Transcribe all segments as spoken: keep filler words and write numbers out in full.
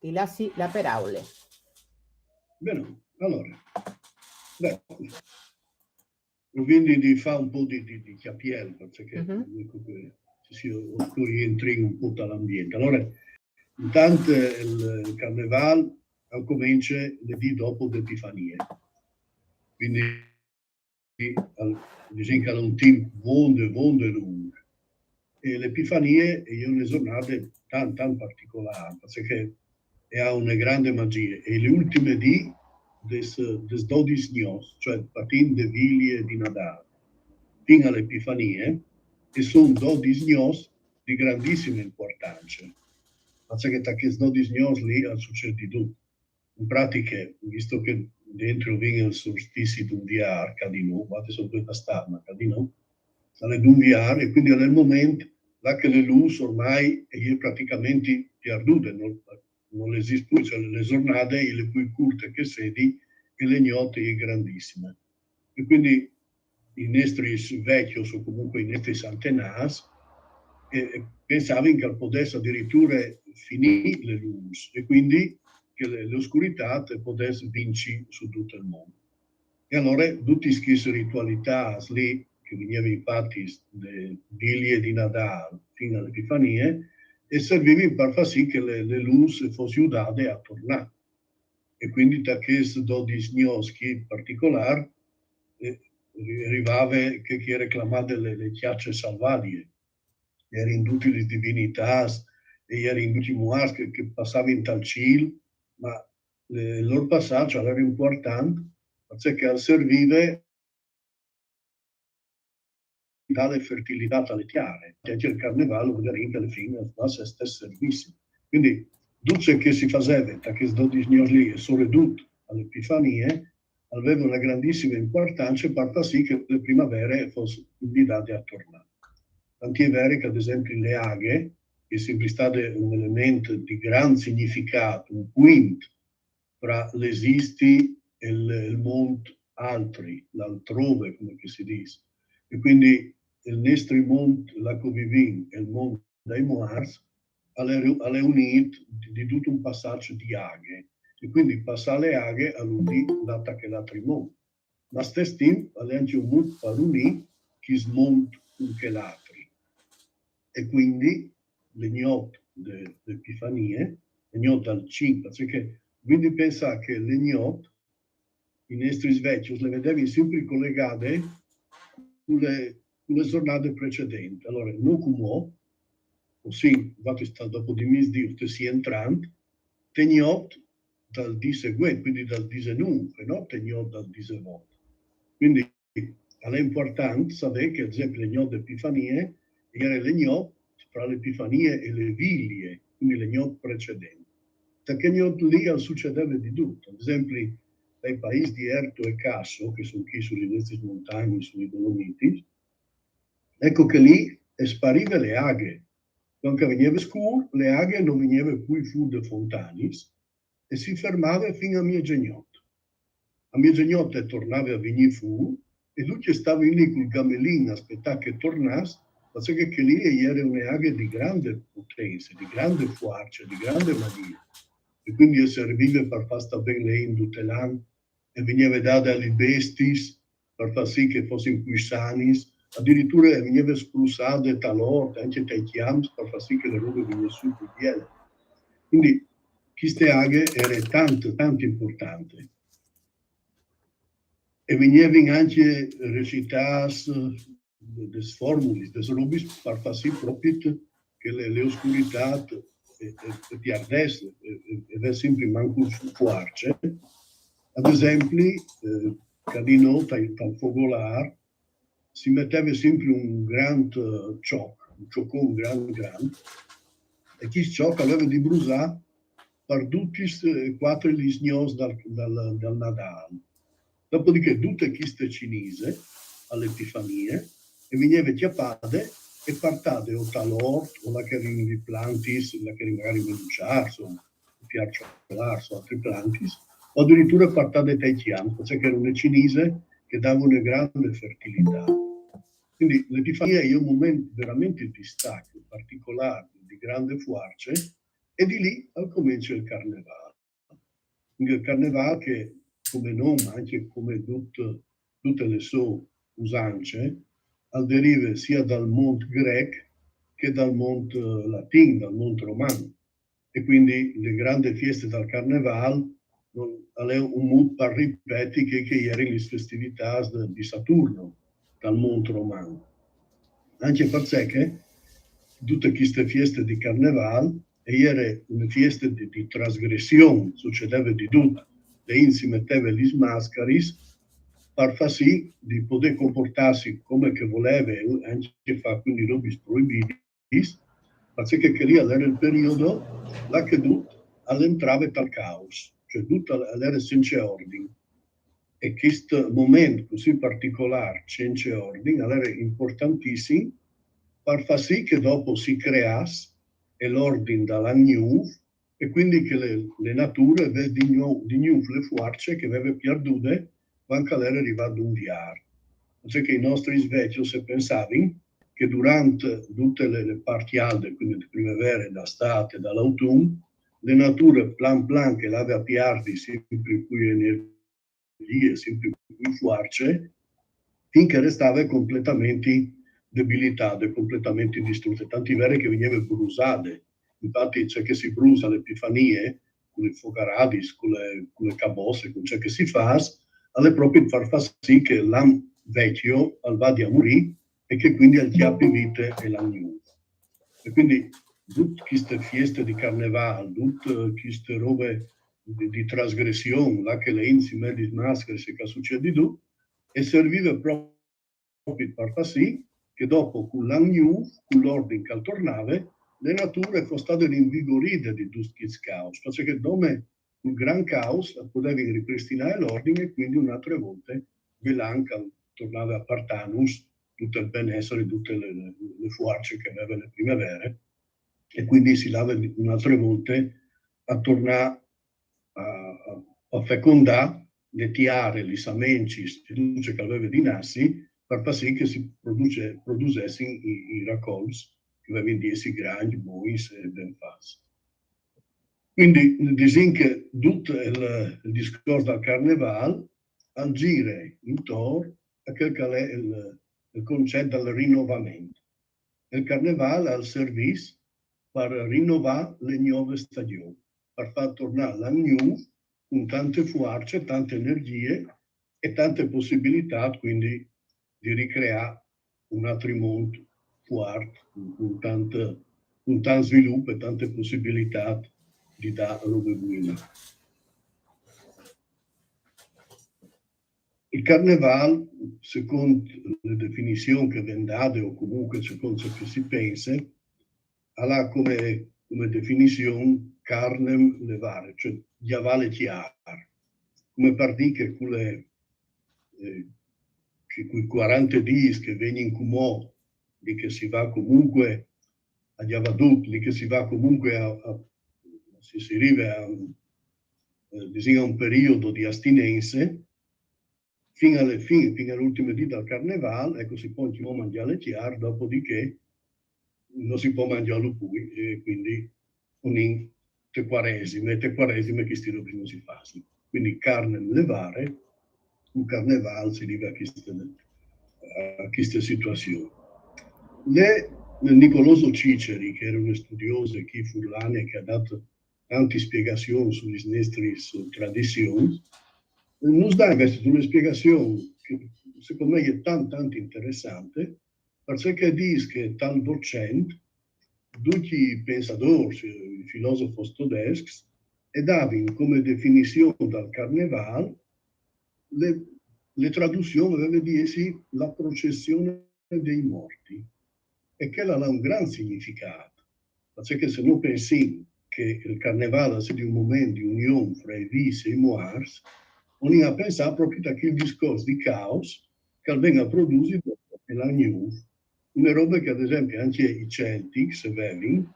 Ti lassi la peraule. Bene, allora, beh, quindi di fare un po' di, di, di chiappiello, perché Mhm. Dico che ci si, tu rientri un po' dall'ambiente. Allora, intanto il, il carnevale comincia le dì dopo l'Epifania. Quindi al- diciamo che è un tempo mondo, mondo lungo. E l'Epifania è una giornata tan, tan particolare, perché ha una grande magia. È le ultime dì des, des dodici niots, cioè partendo de viglie di Natale fino all'Epifania, e sono dodici niots di grandissima importanza. Perché da questi dodici niots lì ha successo di tutto. In pratica, visto che dentro viene il solstizio d'un viar, che di noi, infatti sono due bastardi, ma che di noi, sale d'un viar, e quindi nel momento là che le luci ormai è praticamente perdute, non, non esiste più, cioè le giornate è le più corte che si è, e le notti è grandissime. E quindi i nostri vecchi, o comunque i nostri antenati, eh, pensavano che potesse addirittura finire le luci, e quindi che le, l'oscurità potesse vincere su tutto il mondo. E allora tutte queste ritualità lì, che venivano infatti le viglie di Natale fino all'Epifania, e servivano per far sì che le, le luci fossero aiutate a tornare. E quindi da questi dodici niots in particolare, eh, arrivava che, che era chiamate le, le chiacce salvarie, erano tutte le divinità e erano tutti i muars che, che passavano dal cielo, ma le, il loro passaggio era importante, perché al serviva dare fertilità alle terre. E anche il carnevale, magari anche alle fine, fa se stesso servizio. Quindi, tutto ciò che si faceva da questi dodici giorni lì e soprattutto all'Epifania, aveva una grandissima importanza per far sì che le primavere fossero invitate a tornare. Tant'è vero che, ad esempio, le aghe, che è sempre stato un elemento di gran significato, un quinto fra l'esistere e il, il mondo altri, l'altrove, come che si dice. E quindi il nostro mondo, là che viviamo, e il mondo dei muars, alle, alle unite di, di tutto un passaggio di aghe. E quindi passare le aghe a l'unì data che l'altro mondo. Ma stesso tempo, alle anche un mondo per unì chi smonta un che l'altri. E quindi le notti de, de Epifanie, le notti dal cinque, cioè che, quindi pensa che le notti, i nostri vecchi le vedevano sempre collegate con le, con le giornate precedenti. Allora, non come, così, infatti sta dopo di mezzogiorno, te si entrante, te notti dal dì seguente, quindi dal diciannove, no? Te notti dal diciotto. Quindi è importante sapere che, ad esempio, le notti d'Epifanie era le notti fra l'Epifanie e le viglie, quindi le notti precedenti. Da che notti lì succedeva di tutto. Ad esempio, nei paesi di Erto e Casso, che sono qui sulle nostre montagne, sui Dolomiti, ecco che lì spariva le aghe. Quando veniva scuro, le aghe non veniva più fuori da fontane, e si fermava fino a mezzogiorno. A mezzogiorno tornava a venire fuori e lui che stava lì col gamellino a aspettare che tornasse, perché che lì era un'aghe di grande potenza, di grande forza, di grande magia. E quindi serviva per far stare bene le indutelan e veniva data alle bestie per far sì che fossero più sani, addirittura veniva spruzzate talvolta anche dai chiams per far sì che le robe venissero più belle. Quindi queste aghe era tanto, tanto importante. E venivano anche recitate des formulis, des robis, per far sì proprio che le, le oscurità e, e, e pierdesse, e, e, e avesse sempre manco forza. Ad esempio, eh, Cadino, tal, tal fogolare, si metteva sempre un gran, eh, cioc, un ciocon gran gran, e chi cioc aveva di bruciare per tutti e quattro gli sgnos dal, dal, dal Natale. Dopodiché tutte queste cenize all'Epifanie e veniva chiappate e portate o tal ort, o là che erano i plantis, là che erano magari meluciars, o piarciolars, o altri plantis, o addirittura portate dai chiams, cioè che erano le cenize che davano una grande fertilità. Quindi l'Epifania è un momento veramente di distacco particolare, di grande forza, e di lì al comença il carnevâl. Quindi il carnevâl che come nom, ma anche come dut, dute le sô usance, al derive sia dal mont grec che dal mont, eh, latin, dal mont roman. E quindi le grande fieste dal carnevâl, no, al è un mût par ripeti che, che a jerin lis festivitâts de, di Saturno, dal mont roman. Anche parcè che dute cheste fieste di carnevâl e jere une fieste di, di trasgression, sucedeve di dut, le int si meteve lis mascaris par fâ sì di podê comportâsi come che voleve, anche fâ quindi robis proibidis, parcè che chel lì al jere il periodo là che dut al entrave tal caos, cioè dut al, al jere cence ordin. E chest moment cussì particolâr, cence ordin, al jere importantissim par fâ sì che dopo si creàs l'ordin dal an gnûf, e quindi che le, le nature e ves di gnûf, di gnûf le fuarce che e veve pierdude cuant che al jere rivât l'Unvier. Parcè che i nestris vecjos a pensavin che durant dute le, le part cjalde, quindi de primevere, da Istât e dal Autun, le nature plan plan che e lave a pierdi simpri plui energjie, simpri plui fuarce, fin che e restave completamenti debilitade, completamenti distrute, tant al è vêr che e vigneve brusade. Infati, ce che si brusa a le Epifanie, cu lis fogaradis, cu le, cu le cabosse, cun ce che si fâs, al è propit par fâ sì che l'an vecjo al vadi a murî e che quindi al cjapi vite l'an gnûf. E quindi dute cheste fieste di carnevâl, dute cheste robe di, di trasgression, là che le int si met lis mascaris e che al sucêt di dut, e servive propit par fâ sì che dopo, cul an gnûf, cul ordin che al tornave, le nature e fos stade rinvigoride di dut chest caos, parcè che dome cul gran caos al podevin ripristinâ l'ordin e quindi une altre volte ve l'an che al tornave a puartânus dut il benessere, dute le, le, le fuarce che e veve le primevere, e quindi si lave une altre volte a tornâ a, a, a fecondâ le tiere, lis samencis, dut ce che al veve di nassi, par fâ sì che si produse, produsessin i, i racolts che a vevin di jessi grancj, bogns e ben fats. Quindi disìn che dut il, il discors dal carnevâl al zire intor a chel che al è il, il concet dal rinovament. Il carnevâl al servìs par rinovâ le gnove stagjon, par fâ tornâ l'an gnûf cun tante fuarce, tante energjie e tante pussibilitât, quindi, di ricreâ un altri mont fuart, cun, cun tant, cun tant svilup e tante pussibilitât di dâ robe buine. Il carnevâl, secont le definizion che e ven dade, o comunque secont ce che si pense, al à come, come definizion carnem levare, cioè gjavâ le cjar. Come par dî che cu le, eh, che cui cuarante dîs che a vegnin cumò, lì che si va comunque a gjavâ dut, lì che si va comunque a, a, si, si rive a, eh, disìn, a un periodo di astinence, fin a le fin, fin a l'ultime dì dal carnevâl, eco, si pò ancjemò mangjâ le cjar, dopodiché no si pò mangjâlu plui, e quindi o 'nd ìn te cuaresime, e te cuaresime chestis robis no si fasin. Quindi carnem levare, cul carnevâl si rive a cheste, a cheste situazion. Le, Nicoloso Ciceri, che al jere un studiôs chi furlan e che al à dât tantis spiegazions su lis nestris tradizions, nus da invezit une spiegazion che secont me e je tant, tant interessante, parcè che al dîs che tal Votcent ducj i pensadôrs, i filosofs todescs, a davin come definizion dal carnevâl le, le traduzion e veve di jessi la procession dai morts. E chel al à un grant significât, parcè che se nô pensìn che il carnevâl al sedi un moment di union fra i vîfs e i muarts, o 'nd ìn a pensâ propit a chel discors di caos che al ven a produsi dopo l'an gnûf. Une robe che, ad esempi, ancje i celtics a vevin,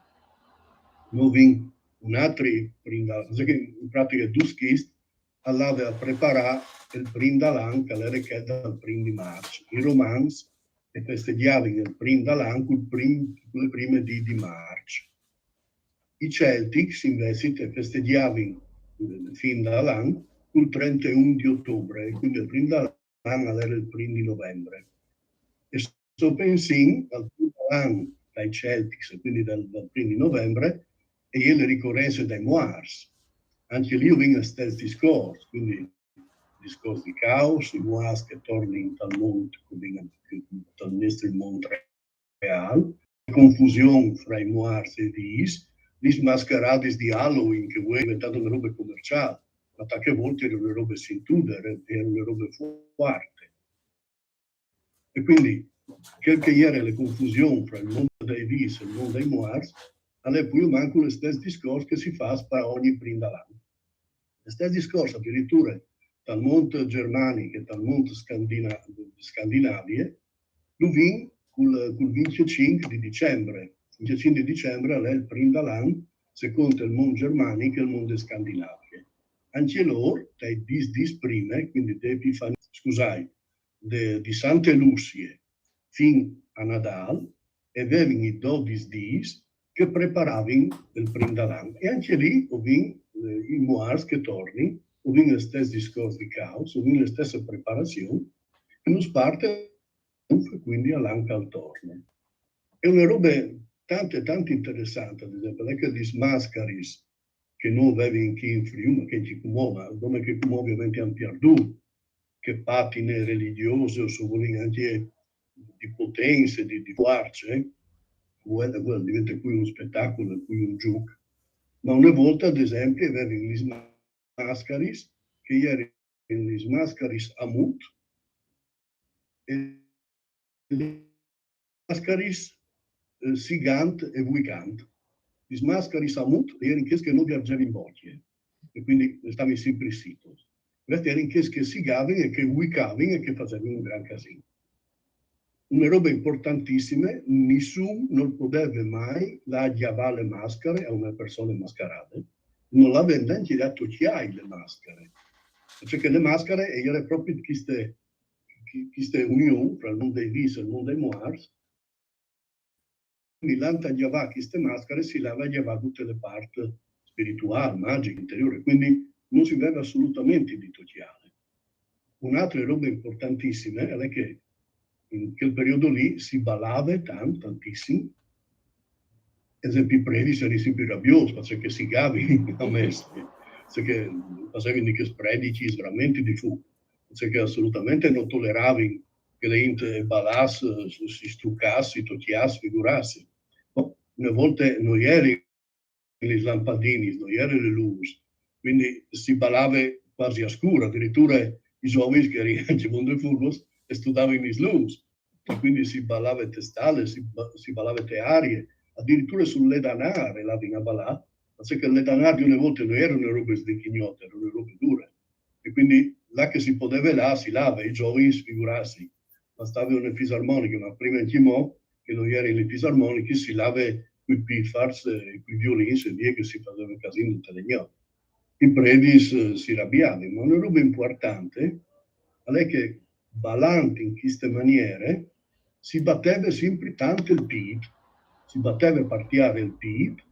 no vin un altri prin dal, parcè che in pratiche dut chest al lave a preparâ il prin dal an, che al jere chel dal prin di Març. I romans a festegjavin il prin dal an cul prin, cu le prime dì di Març. I Celtics, invezit, a festegjavin, eh, fin dal an, cul trenteun di otobre, e cuindi il prin dal an al era il prin di novembre. E se o pensìn al prin dal an dai Celtics, e cuindi dal, dal prin di novembre, e je la ricorense dai muarts. Ancje li o vin il stes discors, cuindi discors di caos, i muarts che a tornin tal mont, cuindi tal nestri mont reâl, confusion fra i muarts e i vîfs, lis mascaradis di Halloween, che vuê e je deventade une robe comerciâl, ma tacche volte e jere une robe sintude, e jere, e jere une robe fuarte. E cuindi, chê che e jere la confusion fra il mont dai vîfs e il mont dai muarts, al è plui o mancul il stes discors che si fâs par ogni prin dal an. Il stes discors adiriture tal mont gjermanic e tal mont scandina-, scandinavie, lu vin cul, cul vincjecinc di dicembre. Vincjecinc di dicembre al è il prin dal an, secont il mont gjermanic e il mont de Scandinavie. Ancje lôr, dai dîs dîs prime, cuindi de Epifanie, scusait, de, di Sante Lucie fin a Nadâl, e vevin i dodis dîs che a preparavin il prin dal an. E ancje li o vin, eh, i muarts che a tornin, o vin il stes discors di caos, o vin la stesse preparazion, e nus parte cuindi al an che al torne. E je une robe tant, tant interessante, ad esempli, al è che lis mascaris che nô o vevin chi in Friûl, ma che ancje cumò, ma dome che cumò ovviamentri a àn pierdût chê patine religjose, o se o volìn ancje di potence, di, di fuarce, eh? Vuê, vuê al devente plui un spetacul, plui un zûc. Ma une volte, ad esempli, a vevin lis mascaris, che a jerin lis mascaris a mût, e lis mascaris, eh, sigant e vuicant. Lis mascaris a mût a jerin chês che no vierzevin bocje, e cuindi a stavin simpri sitos. Chestis a jerin chês che sigavin e che vuicavin e che a fasevin un grant casin. Une robe impuartantissime, nissun nol podeve mai lâ a gjavâ la mascare a une persone mascarade, no la vevin nancje dât a tocjâi la mascare. Parcè che la mascare e jere propit cheste, chi-, cheste union fra il mont dai vîfs e il mont dai muarts. Cuindi lant a gjavâ cheste mascare si lave a gjavâ dute la part spirituâl, magjiche, interiôr, cuindi no si veve assolutamentri di tocjâle. Une altre robe impuartantissime al è che in chel periodi li si balave tant, tantissim, ad esempli, i predis a jerin simpri rabiôs, parcè che a sigavin a messe, parcè che a fasevin di chês predicis verementri di fûc, parcè che assolutamentri no toleravin che la int e balàs, si strucàs, si tocjàs, figurâsi. Bon, une volte no jerin lis lampadinis, no jere la lûs, cuindi si balave cuasi a scûr, adiriture i zovins che a jerin ancjemò furbos a studavin lis lûs, e cuindi si balave te stale, si ba-, si balave te arie, adiriture sul ledanâr a lavin a balâ, parcè che il ledanâr di une volte no jere une robe sdicjignote, e jere une robe dure. E cuindi là che si podeve lâ, si lave, i zovins, figurâsi, bastave une fisarmoniche, ma prime ancjemò che no jerin lis fisarmonichis, si lave cui pifars, eh, cui violins e vie che si faseve casin dute la gnot. I predis, eh, si rabiavin, ma une robe impuartante al è che balant in cheste maniere si bateve simpri tant il pît, si bateve par tiare il pît,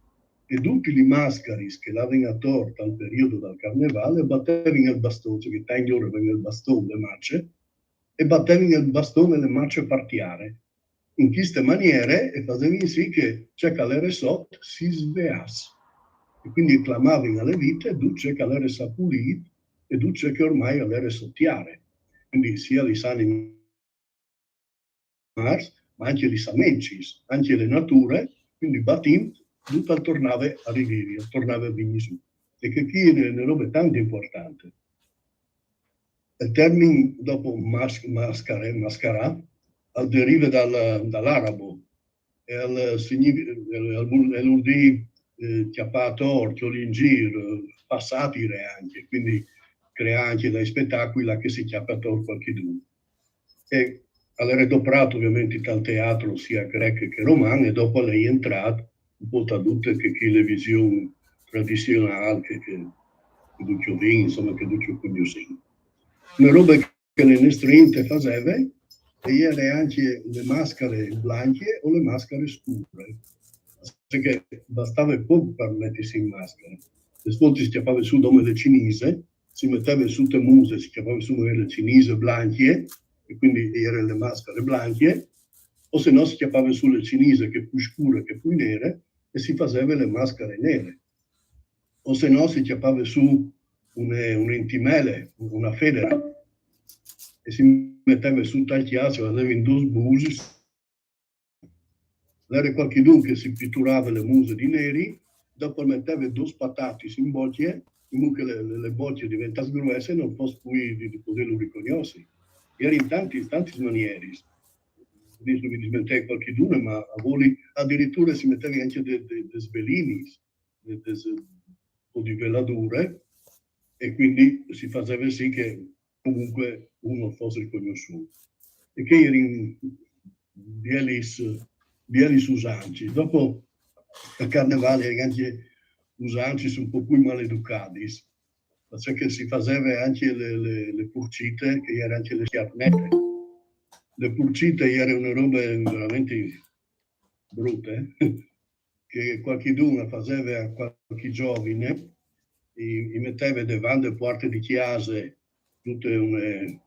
e dutis lis mascaris che a lavin ator tal periodi dal carnevâl a batevin il baston, cioè che tant lôr a vevin il baston, la mace, a batevin il baston e la mace par tiare. In cheste maniere a fasevin sì che ce che al jere sot si sveâs. E cuindi a clamavin a la vite dut ce che al jere sapulît e dut ce che ormai al jere sot tiare. Cuindi sia lis animis, ma ancje lis samencis, ancje la nature, cuindi batint, dut al tornave a rivivi, al tornave a vignî sù. E chê chi e je une robe tant impuartante. Il termin dopo mas-, mascare, mascarâ, al derive dal, dal arabo, e al signifi-, al, al vûl, al vûl dî, eh, cjapâ ator, cjoli in gîr, eh, fâ satire ancje, cuindi creâ ancje dai spetacui là che si cjape ator cualchidun. E al jere doprât ovviamentri tal teatri sia grec che roman, e dopo al è jentrât un pôc ta dute chê, chê television tradizionâl che, che, che ducj o vin, insome, che ducj o cognossìn. Une robe che la nestre int e faseve, e jere ancje la mascare blancje o la mascare scure. Parcè che bastave pôc par metisi in mascare. Le volte si cjapave sù dome le cinise, si meteve su te muse, si cjapave sù magari le cinise blancje, e quindi e jere le mascare blancje, o se no si cjapave sù le cinise che pui scure, che pui nere, e si faseve le mascare nere. O se no si cjapave sù une, une intimele, una federa, e si meteve sù tal cjâf, si fasevin dôs busis, l'ere cualchidun che si piturave le muse di neri, dopo meteve dôs patatis in bocje, in mût che le, le, le bocje diventas gruesse e no fos plui di, di podêlu ricognossi. E jerin tantis, tantis manieris. Adès mi dismentechi cualchidune, ma a voli adiriture si metevin ancje de, de, des velinis, de, de, o di veladure, e quindi si faseve sì che comunque un no fos ricognossût. E che a jerin bielis, bielis usancis. Dopo, a Carnevâl a jerin ancje usancis un pôc plui maleducadis, parcè che si faseve ancje le, le, le purcite, che e jere ancje le sciarnete. Le purcite e jere une robe verementri brute, che cualchidun e faseve a cualchi zovine, i, i meteve devant de puarte di cjase dute une,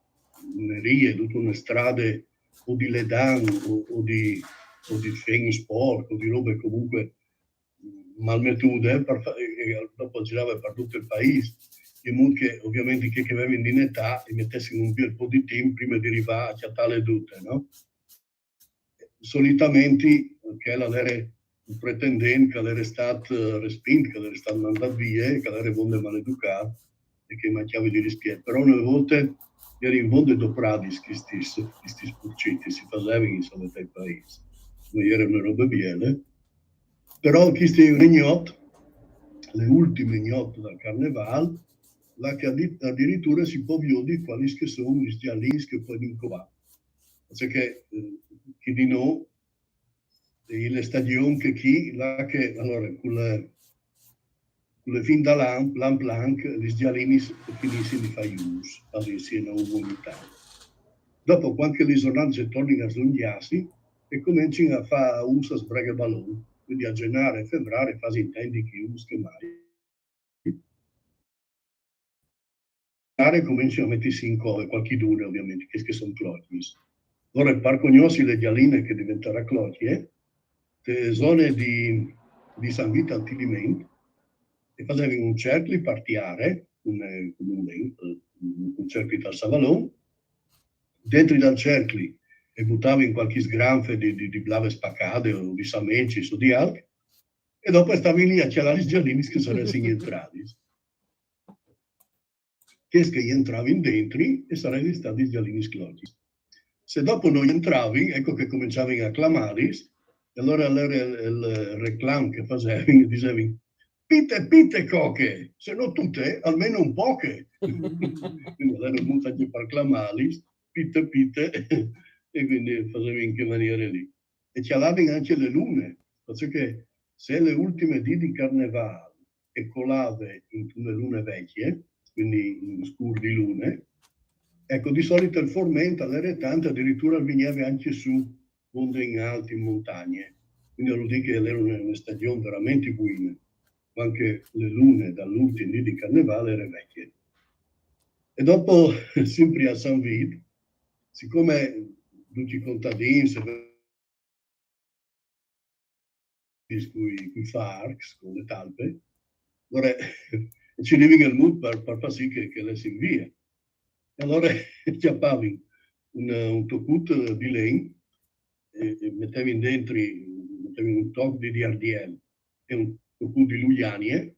une rie, dute une strade o di ledan o, o di, o di fen sporc, o di robe comunque malmetude, par fa-, e, e dopo e zirave par dut il paîs, in mût che ovviamentri chei che a vevin di netâ i metessin un biel pôc di timp prime di rivâ a cjatâle dute, no? Solitamentri chel al jere un pretendent che al jere stât, eh, respint, che al jere stât mandât vie, che al jere vonde maleducât e che i mancjave di rispiet. Però une volte a jerin vonde dopradis chistis, chistis purcitis, si fasevin, insome, tai paîs. No jere une robe biele. Però cheste e je une gnot, le ultime gnot dal Carnevâl, là che adi-, adiriture si pò viodi cualis che a son lis gjalinis che a puedin covâ. Parcè che, eh, chi di nô, e je la stagjon che chi, là che, alore, cu le, cu le fin dal an, plan planc, lis gjalinis a finissin di fâ i ûfs, a fasin sieme un ûf ogni tant. Dopo, cuant che lis zornadis a tornin a slongjâsi, a comencin a fâ ûfs a sbraghebalon, quindi a Zenâr e Fevrâr a fasin tant di ûfs che mai. Are comencin a metisi in cove, cualchidune, ovviamentri, chês che a son clocjis. Alore, par cognossi le gjaline che e deventarà clocje, te zone di, di San Vît al Tiliment, a fasevin un cercli par tiare, un, un, un cercli tal savalon, dentri dal cercli a butavin cualchi sgranfe di, di, di blave spacade o di samecis o di alc, e dopo a stavin li a cjalâ lis gjalinis che a saressin jentradis. Chês che a jentravin dentri a saressin stadis gjalinis clocjis. Se dopo no jentravin, eco che a començavin a clamâlis, e alore al jere il, il reclam che a fasevin, a disevin: «Pite, pite, coche, se no tute, almeno un poche.» Quindi al jere un mût ancje par clamâlis, «Pite, pite», e quindi a fasevin in chê maniere li. E a cjalavin ancje le lune, parcè che se le ultime dì di Carnevâl e colave intune lune vecje, quindi in scûr di lune, eco, di solit il forment al jere tant, adiriture al vigneve ancje sù, vonde in alt, in montagne. Quindi al vûl dî che al jere une, une stagjon verementri buine, cuant che le lune dal ultin dì di Carnevâl e jere vecje. E dopo, simpri a San Vît, sicome ducj i contadins cui, cui farcs, cu le talpe, alore a cirivin il mût par, par fâ sì che, che a lessin vie. E alore a cjapavin un, un tocut di len e, e a metevin dentri, a metevin un toc di, di ardiel e un tocut di luianie,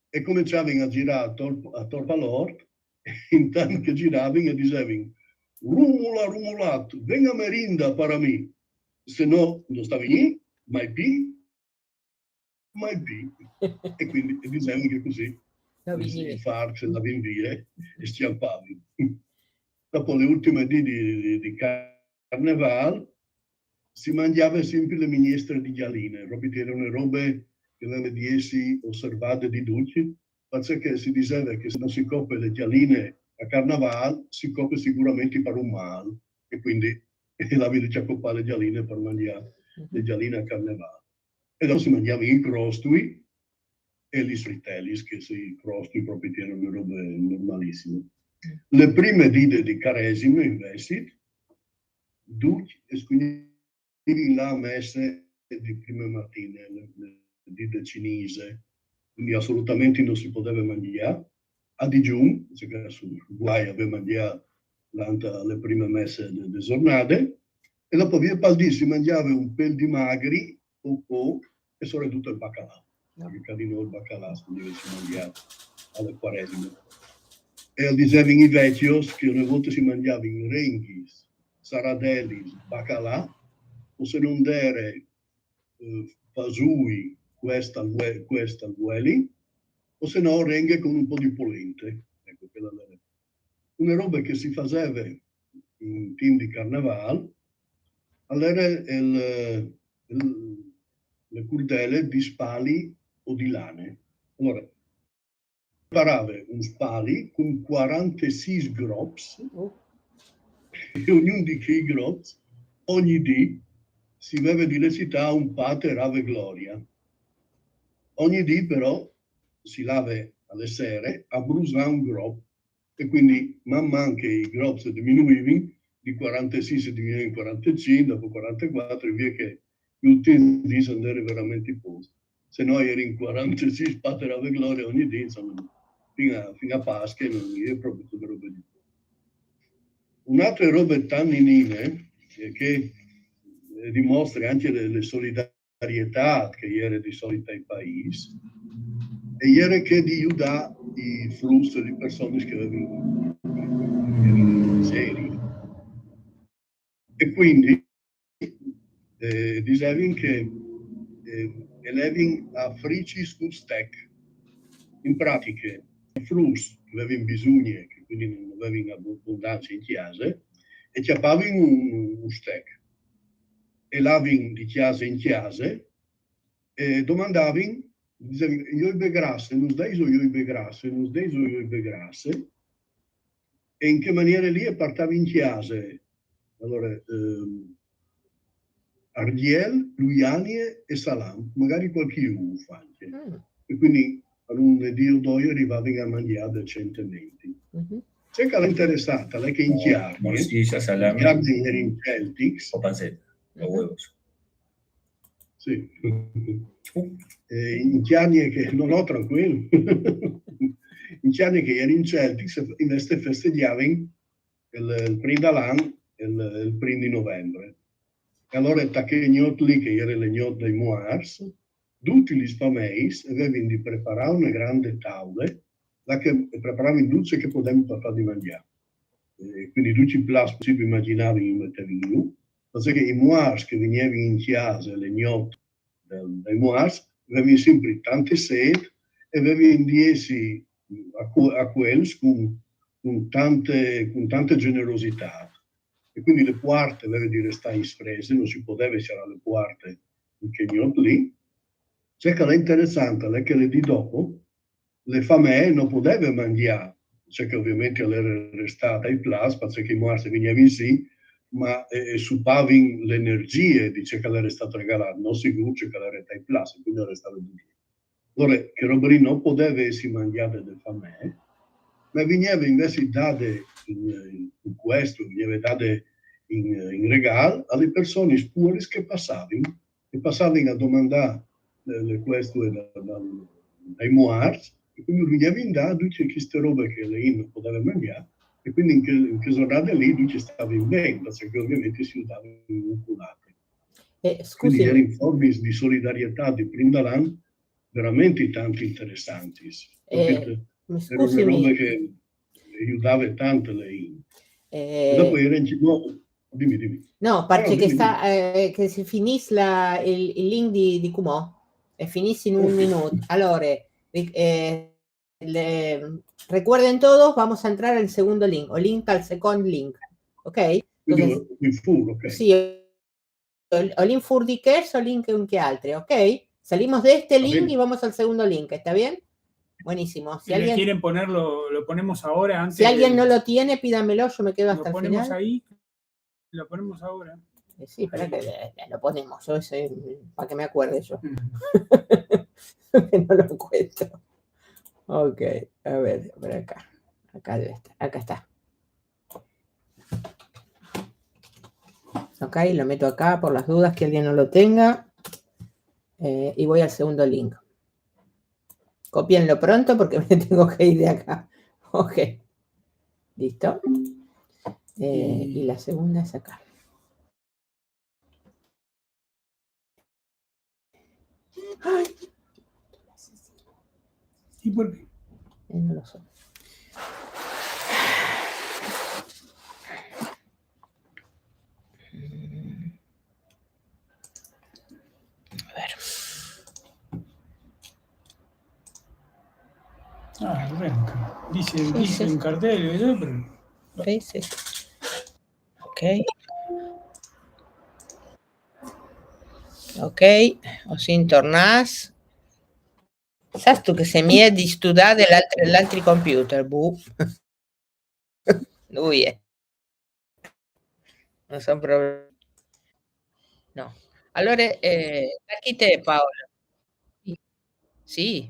e a començavin a zirâ ator, ator pal ort, e intant che a ziravin a disevin: «Rumula, Rumulat, ven a merinda par mi, se no no sta vignî mai pi, mai pi.» E quindi a disevin che cussì i farcs a lavin vie e a scjampavin. Dopo le ultime dì di, di, di Carnevâl si mangjave simpri le mignestre di gjaline, propit che e jere une robe che e veve di jessi osservade di ducj, parcè che si diseve che se no si cope le gjaline a Carnevâl, si cope siguramentri par un mâl, e quindi a lavin di copâ le gjaline par mangjâ le gjaline a Carnevâl. E dopo si mangiavin i crostui e lis fritelis, che sì, i crostui propit a jerin une robe normalissime. Le prime dide di Caresime, invezit, ducj a scugnivin lâ a messe di prime matine, le, le dide cinise, quindi assolutamente no si podeve mangjâ. A digiun, parcè che a son guai a vê mangjât durant le prime messe de, de zornade, e dopo vie pal dì si mangjave un pêl di magri, o, o, e soredut il bacalà, parcè che di nô il bacalà si mangjave a la Quaresime. E a disevin i vecjos che une volte si mangjavin renghis, saradelis, bacalà, o se no 'nd ere, eh, fasûi, cuest al vue-, cuest al vueli, o se no renghe cun un pôc di polente. Eco, chê a jere une robe che si faseve in timp di carnevâl, al jere il, il, le cordele di spali o di lane. Alore, preparave un spali cun cuarantesîs grops, Oh. e ognun di chei grops, ogni dì, si veve di recitâ un Pater Ave Gloria. Ogni dì però si lave a le sere a brusâ un grop, e quindi man man che i grops a diminuivin, di cuarantesîs a diminuivin cuarantecinc, dopo cuarantecuatri, e vie che i ultins dîs a 'nd ere verementri pôcs. Se no a jerin cuarantesîs Pater Ave Gloria ogni dì, insome, fin a, fin a Pasche no, no je propit une robe di pôc. Une altre robe tant ninine, eh, che, eh, dimostre ancje le, le solidarietât che e jere di solit tai paîs, e jere chê di judâ i fruts, lis personis che a vevin, che a vevin miserie. E quindi, eh, a disevin che, eh, a levin a fricis un stec. In pratiche, i fruts che a vevin bisugne, che quindi no vevin abondance in cjase, a cjapavin un, un stec e a lavin di cjase in cjase e a domandavin, a disevin: «Joibe grasse, nus dèiso joibe grasse, nus dèiso joibe grasse?» E in chê maniere li a puartavin in cjase, alore, ehm, argjel, luianie e salam, magari cualchi ûf ancje. Mm. E quindi a un dì o doi a rivavin a mangjâ decentementri. Mhm. Ce che al è interessant al è che in Cjargne, Morsiis, salam, Cjargne a jerin celtics, o panceta, o uevos. sì. Eh, in Cjargne che, no, no, tranquil. In Cjargne che a jerin celtics, invezit a festegjavin il, il prin dal an, il, il prin di Novembre. E alore, ta chê gnot li, che e jere le gnot dai muarts, dutis lis fameis a vevin di preparâ une grande taule, là che a preparavin dut ce che a podevin puartâ di mangjâ. E quindi ducj i plats che si imagjinavin i metevin jù, parcè che i muarts che a vignevin in cjase le gnot dai, dai muarts a vevin simpri tante sêt e a vevin di jessi aco-, acoielts cun, cun tante, cun tante gjenerositât. E quindi le puarte a veve di restâ in sfrese, no si podeve sierâ le puarte in chê gnot li. Ce che al è interessant al è che le dì dopo le famee no podeve mangjâ ce che ovviamentri al jere restât tai plats, parcè che i muarts a vignevin sì, ma, eh, a supavin le energjie di ce che al jere stât regalât, no sigûr ce che al jere tai plats, e quindi al restave dut li. Alore, chê robe li no podeve jessi mangjade de famee, ma e vigneve invezit dade in, in, in cuestu, e vigneve dade in, in regâl a lis personis puaris che a passavin, che a passavin a domandâ le, le cuestue da, da, dai muarts, e quindi a vignevin dade ducje cheste robe che la int no podeve mangjâ, e quindi in chê, in chê zornade li ducj a stavin ben, parcè che ovviamentri si judavin un cul altri. Eh, Quindi a scusimi, jerin formis di solidarietât di prin dal an verementri tant interessantis. Eh, Capît? mi Jere une robe scusimi. Che a judave tant le int. E Eh, dopo a jere ancje, no, dimi, dimi. no, parcè No, che dimi, sta, eh, che si finìs la, il, il link di, di Cumò. E finìs in un Ok. minut. Alore, ric-, eh, le, recuerden todos, vamos a entrar al segundo link, o link al second link. Ok? Quindi Entonces, in fûr, ok. sì, o, o link fûr di chest, o link in chê altre, ok? Salimos de este Va link ben. Y vamos al segundo link, ¿está bien? Buenísimo. Si Si le alguien, quieren poner, lo, lo ponemos ahora, antes. si alguien del- no lo tiene, pídamelo, yo me quedo Lo hasta el ponemos final. Ahí, lo ponemos ahora. Eh, sí, espera que eh, lo ponemos, yo sé, para que me acuerde yo. Que no lo encuentro. Ok, a ver, por acá. Acá debe estar, acá está. Ok, lo meto acá por las dudas que alguien no lo tenga. Eh, y voy al segundo link. Copienlo pronto porque me tengo que ir de acá. Ok. ¿Listo? Eh, y la segunda es acá. Ay. ¿Y por qué? Eh, no lo sé. A ver. Ah, arranca. Dice, sí, dice sí. En cartel, ¿verdad? Pero... Sí, sí. Ok. Ok, o sin tornàs. Sastu che se mi è distudà de l'altri, l'altri computer, buh. Lui è. Non so problemi. No. Allora, eh, da chi te, Paola? Sì.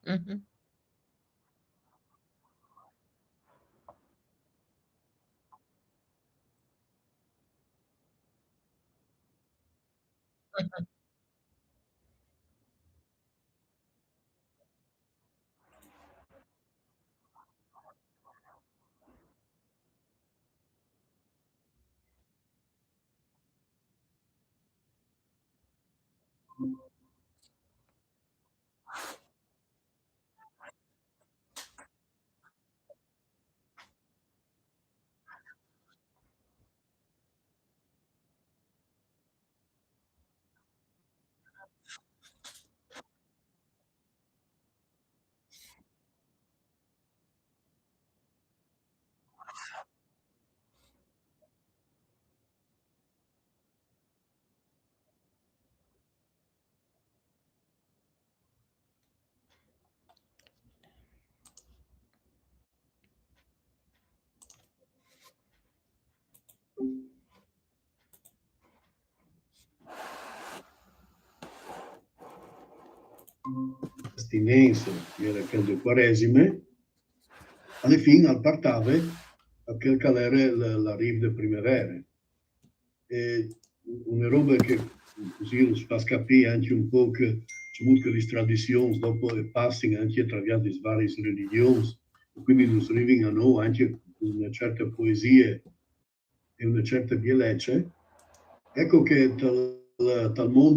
Mhm. Abstinença, era aquel de Quaresime, a la fin al partave a quel che l'era l'arrìv de primavera. E una roba che così us fas capì anche un poc cemût che lis tradizions dopo e passin anche a traviers des variis religions, e quindi nus rivin a nô anche cun una certa poesia e una certa bielece. Eco che tal, tal mont